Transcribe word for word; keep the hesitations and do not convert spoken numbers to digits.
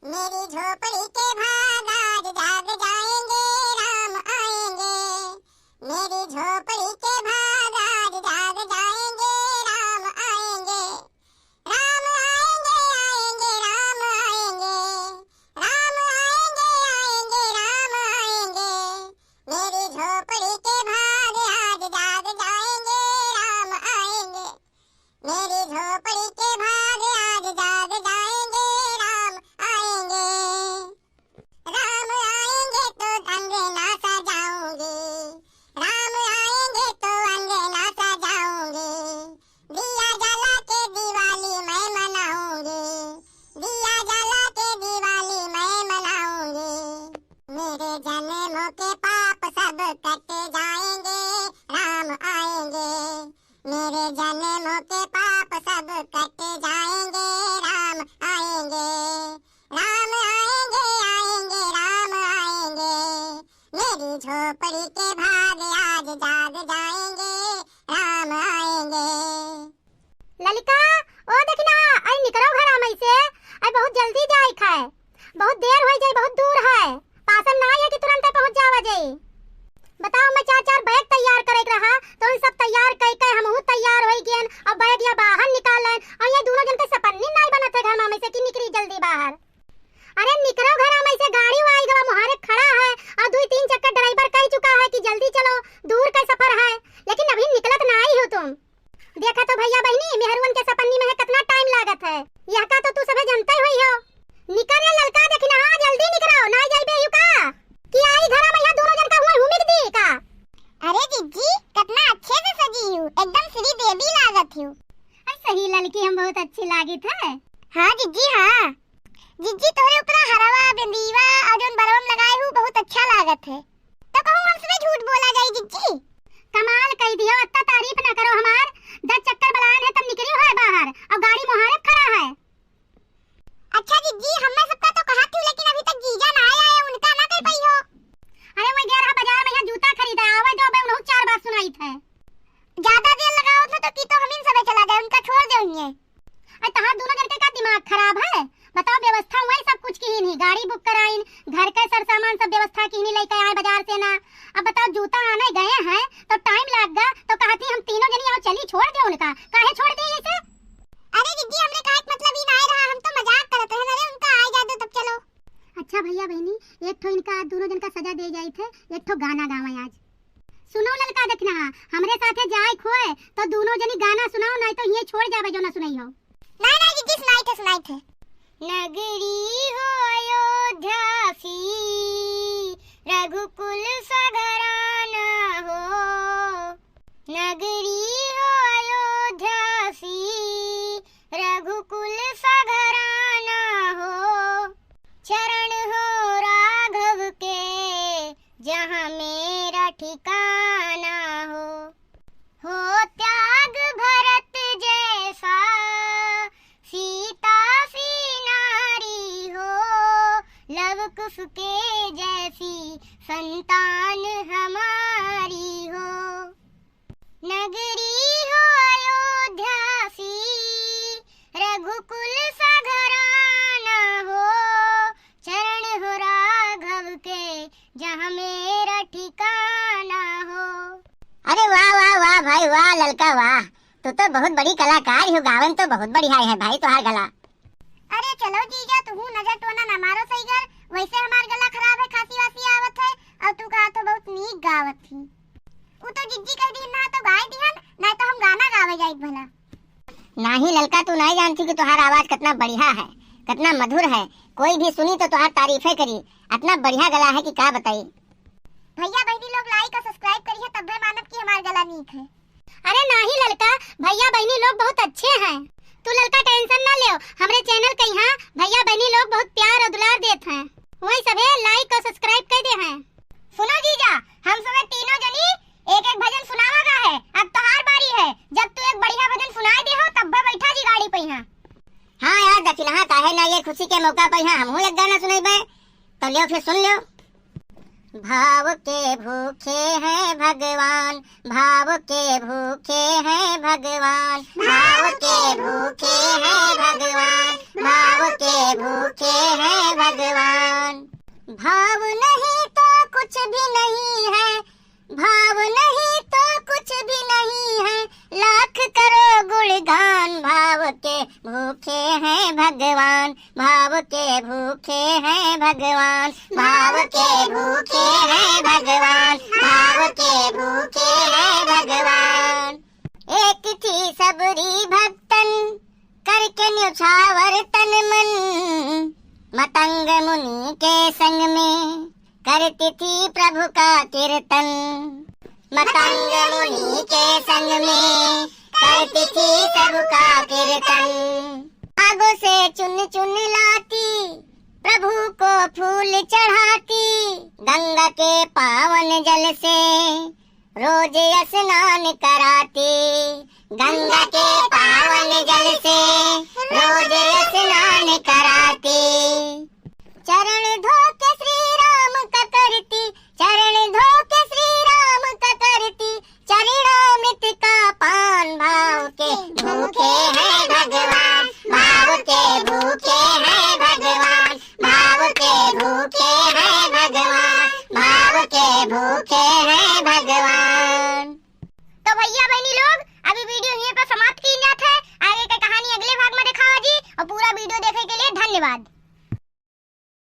मेरी झोपड़ी के भाग आज जाग जाएंगे, राम आएंगे। मेरी झोपड़ी के भाग आज जाग जाएंगे, राम आएंगे। राम आएंगे, आएंगे, राम आएंगे। राम आएंगे, आएंगे, राम आएंगे। मेरी झोपड़ी के भाग आज जाग जाएंगे, राम आएंगे। मेरी झोपड़ी के भाग आज जाग जाएंगे, राम आएंगे। राम आएंगे तो अंगना सजाऊंगी, राम आएंगे तो अंगना सजाऊंगी। दिया जला के दिवाली मैं मनाऊंगी, दिया जला के दिवाली मैं मनाऊंगी। मेरे जन्मों के पाप सब कट जाएंगे, राम आएंगे। मेरे जन्मों के पाप सब कट जाएंगे, राम आएंगे। राम आएंगे, आएंगे, राम आएंगे। मेरी झोपड़ी के भाग आज जाग जाएंगे, राम आएंगे। ललिका, ओ देखी ना, आई निकरो घरा मइसे, आई बहुत जल्दी जाइक है, बहुत देर होइ जाई, बहुत दूर है, पासन नाहीं है कि तुरंते पहुँच जावा जाई। बताओ, मैं चार चार बैग तैयार करेक रहा, तो उन सब तैयार कइ के हमहू तैयार होइ गएन, अउर बैग या बाहर निकालेन, अउर ये दुनो जन के सपन्नी नाहीं बनत है घरमा मइसे कि निकरी जल्दी बाहर। अरे निकरो घरा मइसे, गाड़ी वो आई गवा, मुहारे खड़ा है, अउर दुइ तीन चक्कर ड्राइवर कहि चुका है कि जल्दी चलो, दूर का सफर है, लेकिन अभी निकलत नाहीं हो तुम। देखा तो भइया बहिनी, मेहरुअन के सपन्नी में है, कितना टाइम लागत है। यहका तो तू सभे जनते होई हो। निकर रे ललका, देखी ना, हाँ, जल्दी निकरो, नाहीं जाइबे यू का? कि आई घरा में यहाँ दुनो जन का हुआ हुमिक दी का? अरे जिज्जी, कितना अच्छे से सजी हू, एकदम श्री देवी लागत हू। अरे सही ललकी, हम बहुत अच्छी लागित है। हाँ जिज्जी, हाँ। जिज्जी, तोहरे ऊपरा हरवा, बिंदीवा अउर जौन बरवा में लगाए हू, बहुत अच्छा लागत है। तो कहूँ हमसे झूठ बोला जाई जिज्जी? कमाल कइ दियो, अत्ता तारीफ ना करो हमार। दस चक्कर बलायन है तब निकरी हो बाहर, अउर गाड़ी मोहारे खड़ा है। अच्छा जिज्जी, हमें सबका तो कहा थी, लेकिन अभी तक जीजा ना आए, आए उनका ना कह पाई हो। अरे वो गया रहा बाजार में यहाँ जूता खरीदा, आवे जो बे उन्हों चार बात सुनाई थे। ज्यादा देर लगाओ थे तो की तो हम इन सबे चला जाए, उनका छोड़ दे उन्हें। अरे तहार दुनो जन के का दिमाग खराब है? बताओ, व्यवस्था हुआ है सब कुछ की ही नहीं, गाड़ी बुक कराइन, घर के सर सामान सब व्यवस्था की ही नहीं, लइके आए बाजार से ना। अब बताओ, जूता आने गए हैं तो टाइम लाग गा, तो कहा थी हम तीनों जनी आओ चली, छोड़ दे उनका, काहे छोड़ दे ऐसे? अरे दीदी, हमरे कहे के मतलब ई ना रहा, हम तो मजाक करत रहे। अरे उनका आए जा दो तब चलो। अच्छा भइया बहिनी, एक ठो इनका दुनो जन का सजा दे जाई थे, एक ठो गाना गावे आज। सुनो ललका, देखना, हमरे साथे जाए खोए तो दुनो जनी गाना सुनाओ, नाहीं तो हिये छोड़ जावे जो ना सुनाई हो। नाहीं, नाहीं दीदी, सुनाई थे, सुनाई थे। नगरी हो अयोध्या सी, रघुकुल सघराना हो। नगरी हो अयोध्या सी, रघुकुल सघराना हो। चरण हो राघव के, जहाँ मेरा ठिकाना हो। हो त्याग भरत जैसा, सीता सी नारी हो, लव कुश के जैसी संतान हमारी हो। नगरी हो अयोध्या सी, रघुकुल सघराना हो। चरण हो राघव के, जहाँ मेरा ठिकाना हो। अरे वाह, वाह, वाह भाई, वाह ललका, वाह। तू तो बहुत बड़ी कलाकार हो, गावन तो बहुत बढ़िया है भाई तोहार गला। अरे चलो जीजा, तुहू नजर टोना ना मारो सही कर, वैसे हमार गला खराब है, खांसी वासी आवत है, और तू कहा तो बहुत नीक गावत ही। उ तो जिज्जी कह दिहन ना तो गाय दिहन, ना तो हम गाना गावे जाइत भला। नाही ललका, तू नाही जानती कि तोहार आवाज कितना बढ़िया है, कितना मधुर है। कोई भी सुनी तो तोहार तारीफे करी, इतना बढ़िया गला है कि का बताई। भैया बहनी लोग like और subscribe करिए, तब्बे मानब कि हमार गला नीक है। अरे नाही ललका, भैया बहनी लोग बहुत अच्छे हैं, तू ललका tension ना लेव। हमरे channel के यहाँ भैया बहनी लोग बहुत प्यार और दुलार देत हैं, वही सभे like और subscribe कर दे हैं। सुनो जीजा, हम सभे तीनों जनी एक एक भजन सुनावा गा है। अब तोहार बारी है, जब तू एक बढ़िया भजन सुनाए दे हो, तब्बे बैठा जी गाड़ी पे यहाँ। हाँ यार दखिनहा, काहे ना, ये खुशी के मौका पे यहाँ हमहू एक गाना सुनैबे, तो लियो फिर सुन लियो। भाव के भूखे हैं भगवान, भाव के भूखे हैं भगवान, भाव के भूखे हैं भगवान, भाव के भूखे हैं भगवान। भाव नहीं तो कुछ भी नहीं है, भाव नहीं तो कुछ भी नहीं है, लाख करो गुणगान। भाव के भूखे हैं भगवान, भाव के भूखे हैं भगवान, भाव के भूखे हैं भगवान, भाव के भूखे हैं भगवान। एक थी सबरी भक्तन, करके न्योछावर तन मन, मतंग मुनि के संग में करती थी प्रभु का कीर्तन। मतंग मुनि के संग में करती थी प्रभु का कीर्तन। आगों से चुन चुन लाती, प्रभु को फूल चढ़ाती, गंगा के पावन जल से रोज स्नान कराती, गंगा के पावन जल से रोज स्नान कराती। चरण धो के श्री राम का करती, चरण धो के श्री राम का करती, चरणामृत का पान। भाव के भूखे हैं भगवान, भाव के भूखे हैं भगवान, भाव के भूखे हैं भगवान, भाव के भूखे हैं भगवान। तो भैया बहनी लोग, अभी video यहीं पर समाप्त की जात है। आगे के कहानी अगले भाग में दिखावा जी, और पूरा video देखे के लिए धन्यवाद।